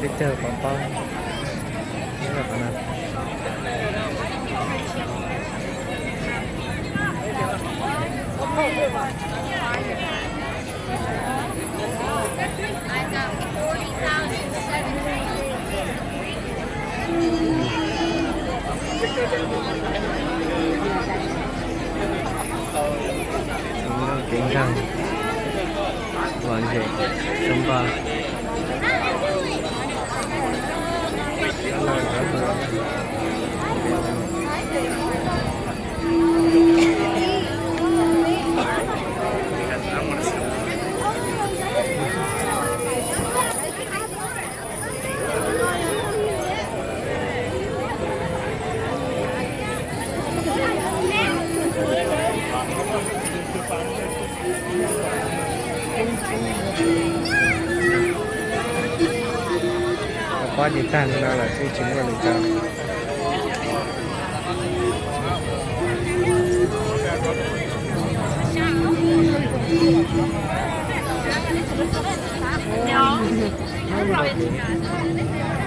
Peb caug pov pob. Kev nkeeg los ntses xyoo npaj. Pov pob ces tag li no lawm xwb, tsis muaj li cas.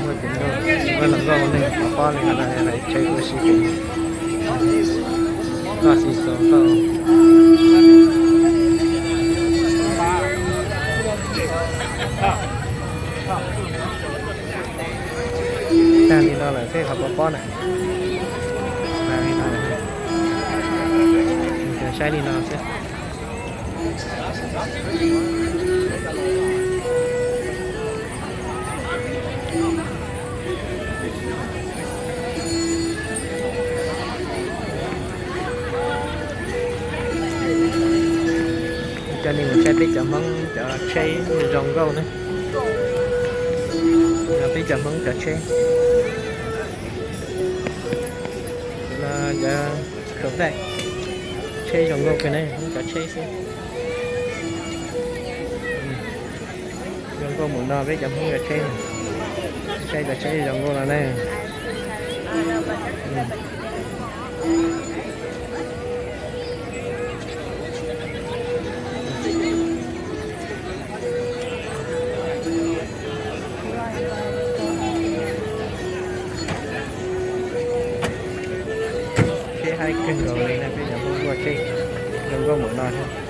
Muaj cov nkauj, muaj hluas nkauj neeg pov pob li no lawm, tsheb ua si, toj xis xos nkauj. Tag li no lawm xwb, qhov pov pob na. Tag li no lawm, saib li no xwb. Coj nej mus saib peb cov Hmoob cov tsheb zoo nkauj na. Peb cov Hmoob cov tsheb. Cov, cov tsheb zoo nkauj kawg na, Hmoob cov tsheb xwb. Zoo nkauj mus no peb cov Hmoob cov tsheb. Saib cov tsheb zoo nkauj no na. Tsheb haib kawg nkaus li na, peb cov Hmoob ua tsheb zoo nkauj mus no thiab.